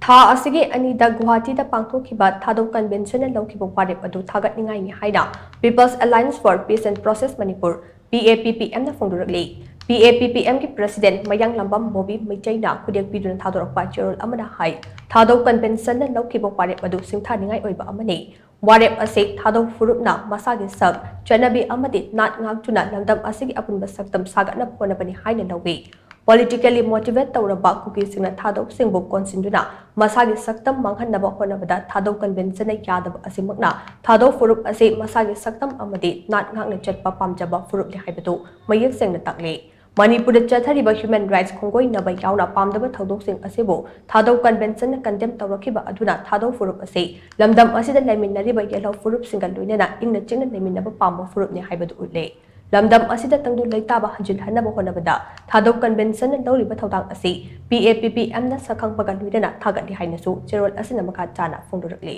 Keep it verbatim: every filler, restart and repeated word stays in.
ꯊꯥ ꯑꯁꯤꯒꯤ ꯑꯅꯤꯗ ꯒꯨꯋꯥꯍꯥꯇꯤꯗ ꯄꯥꯡꯊꯣꯛꯈꯤꯕ ꯊꯥꯗꯧ ꯀꯟꯚꯦꯟꯁꯟꯅ ꯂꯧꯈꯤꯕ ꯋꯥꯔꯦꯞ ꯑꯗꯨ ꯊꯥꯒꯠꯅꯤꯡꯉꯥꯏꯅꯤ ꯍꯥꯏꯅ People's Alliance for Peace and Process Manipur, P A P P M ꯅ ꯐꯣꯡꯗꯣꯔꯛꯂꯤ꯫ P A P P M ꯒꯤ ꯄ꯭ꯔꯦꯁꯤꯗꯦꯟꯠ ꯃꯌꯥꯡꯂꯝꯕꯝ ꯕꯣꯕꯤ ꯃꯩꯇꯩꯅ ꯈꯨꯗꯦꯛ ꯄꯤꯗꯨꯅ ꯊꯥꯗꯣꯔꯛꯄ ꯆꯦꯔꯣꯜ ꯑꯃꯗ ꯍꯥꯏ, ꯊꯥꯗꯧ ꯀꯟꯚꯦꯟꯁꯟꯅ ꯂꯧꯈꯤꯕ ꯋꯥꯔꯦꯞ ꯑꯗꯨ ꯁꯤꯡꯊꯥꯅꯤꯡꯉꯥꯏ ꯑꯣꯏꯕ ꯑꯃꯅꯤ꯫ ꯋꯥꯔꯦꯞ ꯑꯁꯤ ꯊꯥꯗꯧ ꯐꯨꯔꯨꯞꯅ ꯃꯁꯥꯒꯤ ꯁꯛ, ꯆꯠꯅꯕꯤ ꯑꯃꯗꯤ ꯅꯥꯠ ꯉꯥꯛꯇꯨꯅ ꯂꯝꯗꯝ ꯑꯁꯤꯒꯤ ꯑꯄꯨꯟꯕ ꯁꯛꯇꯝ ꯁꯥꯒꯠꯅꯕ ꯍꯣꯠꯅꯕꯅꯤ ꯍꯥꯏꯅ ꯂꯧꯏ꯫ Politically motivated ꯇꯧꯔꯕ ꯀꯨꯀꯤꯁꯤꯡꯅ ꯊꯥꯗꯧꯁꯤꯡꯕꯨ ꯀꯣꯟꯁꯤꯟꯗꯨꯅ ꯃꯁꯥꯒꯤ ꯁꯛꯇꯝ ꯃꯥꯡꯍꯟꯅꯕ ꯍꯣꯠꯅꯕꯗ ꯊꯥꯗꯧ ꯀꯟꯚꯦꯟꯁꯟꯅ ꯌꯥꯗꯕ ꯑꯁꯤꯃꯛꯅ ꯊꯥꯗꯧ ꯐꯨꯔꯨꯞ ꯑꯁꯤ ꯃꯁꯥꯒꯤ ꯁꯛꯇꯝ ꯑꯃꯗꯤ ꯅꯥꯠ ꯉꯥꯛꯅ ꯆꯠꯄ ꯄꯥꯝꯖꯕ ꯐꯨꯔꯨꯞꯅꯤ ꯍꯥꯏꯕꯗꯨ ꯃꯌꯦꯛ ꯁꯦꯡꯅ ꯇꯥꯛꯂꯤ꯫ ꯃꯅꯤꯄꯨꯔꯗ ꯆꯠꯊꯔꯤꯕ human rights ꯈꯣꯡꯒꯣꯏꯅꯕ ꯌꯥꯎꯅ ꯄꯥꯝꯗꯕ ꯊꯧꯗꯣꯛꯁꯤꯡ ꯑꯁꯤꯕꯨ ꯊꯥꯗꯧ ꯀꯟꯚꯦꯟꯁꯟꯅ ꯀꯟꯗꯦꯝ ꯇꯧꯔꯛꯈꯤꯕ ꯑꯗꯨꯅ ꯊꯥꯗꯧ ꯐꯨꯔꯨꯞ ꯑꯁꯤ ꯂꯝꯗꯝ ꯑꯁꯤꯗ ꯂꯩꯃꯤꯟꯅꯔꯤꯕ ꯌꯦꯜꯍꯧ ꯐꯨꯔꯨꯞꯁꯤꯡꯒ ꯂꯣꯏꯅꯅ ꯏꯪꯅ ꯆꯤꯛꯅ ꯂꯩꯃꯤꯟꯅꯕ ꯄꯥꯝꯕ ꯐꯨꯔꯨꯞꯅꯤ ꯍꯥꯏꯕꯗꯨ ꯎꯠꯂꯦ꯫ ꯂꯝꯗꯝ ꯑꯁꯤꯗ ꯇꯪꯗꯨ ꯂꯩꯇꯥꯕ ꯍꯟꯖꯤꯜꯍꯟꯅꯕ ꯍꯣꯠꯅꯕꯗ ꯊꯥꯗꯧ ꯀꯟꯚꯦꯟꯁꯟꯅ ꯂꯧꯔꯤꯕ ꯊꯧꯗꯥꯡ ꯑꯁꯤ P A P P M ꯅ ꯁꯛꯈꯪꯕꯒ ꯂꯣꯏꯅꯅ ꯊꯥꯒꯠꯂꯤ ꯍꯥꯏꯅꯁꯨ ꯆꯦꯔꯣꯜ ꯑꯁꯤꯅ ꯃꯈꯥ ꯇꯥꯅ ꯐꯣꯡꯗꯣꯔꯛꯂꯤ꯫